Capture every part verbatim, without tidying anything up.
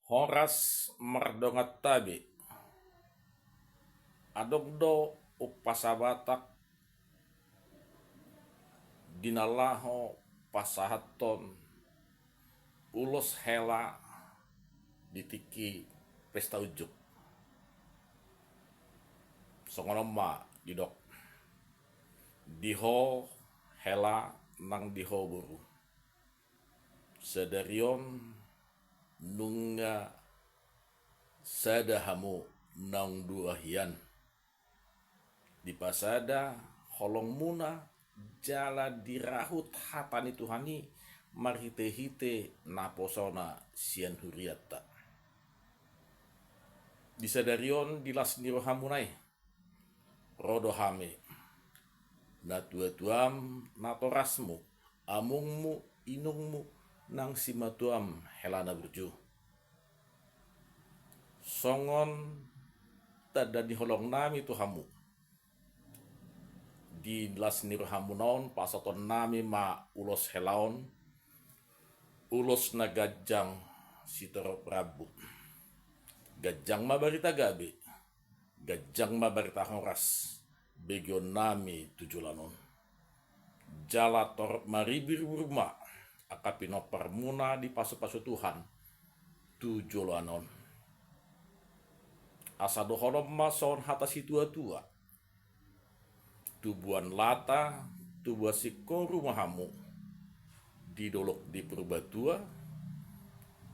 Horas mardongan tabe. Adong do umpasa Batak di na laho pasahathon ulos hela di tingki pesta unjuk. Songon on ma didok: Di ho hela nang di ho boru, sadari on nunga sada hamu naung dua hian. Dipasada holongmuna jala dirahut hata ni Tuhan i marhitehite naposona sian hurianta. Di sadari on di las ni rohamuna i ro do hami, natuatuam, natorasmu, amongmu, inongmu, nang simatuam hela na burju. Songon tanda ni holongnami tu hamu, di las ni rohamuna on pasahatonnami ma ulos hela on, ulos na ganjang sitorop rambu. Ganjang ma barita gabe, ganjang ma barita horas begeonnami tu joloan on. Jala torop maribur-ibur ma angka pinomparmuna dipasupasu Tuhan tu joloan on. Asa dohonon ma songon hata situatua: Tubuan lata, tubuan singkoru ma hamu di dolok di Purbatua,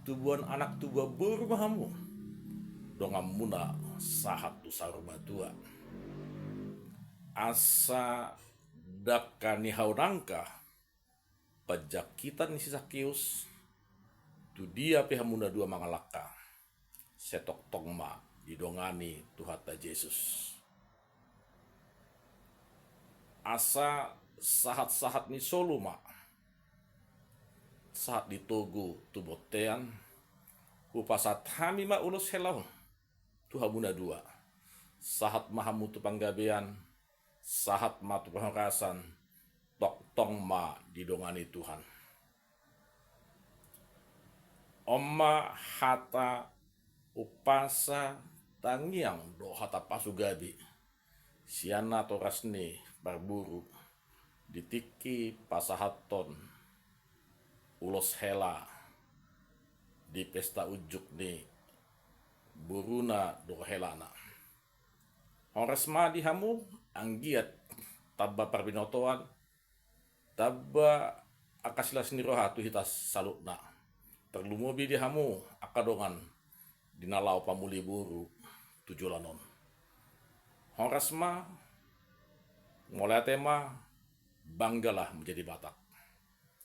tubuan anak tubuan boru ma hamu donganmuna sahat tu saur matua. Asa dangka ni hau nangka, panjangkitan ni si Sakeus, tu dia pe hamu na dua mangalangka, sai tongtong ma didongani Tuhanta Jesus. Asa sahat-sahat ni solu ma sahat ni togu tu bontean, hupasahat hami ma ulos hela on tu hamu na dua. Sahat ma hamu tu panggabean, sahat ma tu parhorasan, tongtong ma didongani Tuhan. On ma hata umpasa tangiang dohot hata pasugabe sian natoras ni parboru di tingki pasahathon ulos hela di pesta unjuk ni boruna dohot helana. Horas ma di hamu anggiat tamba parbinotoan, tamba angka silas ni roha tu hita saluhutna. Tarlumobi di hamu angka dongan di na laho pamuli boru tu joloan on. Horas ma, mauliate ma, banggalah menjadi Batak.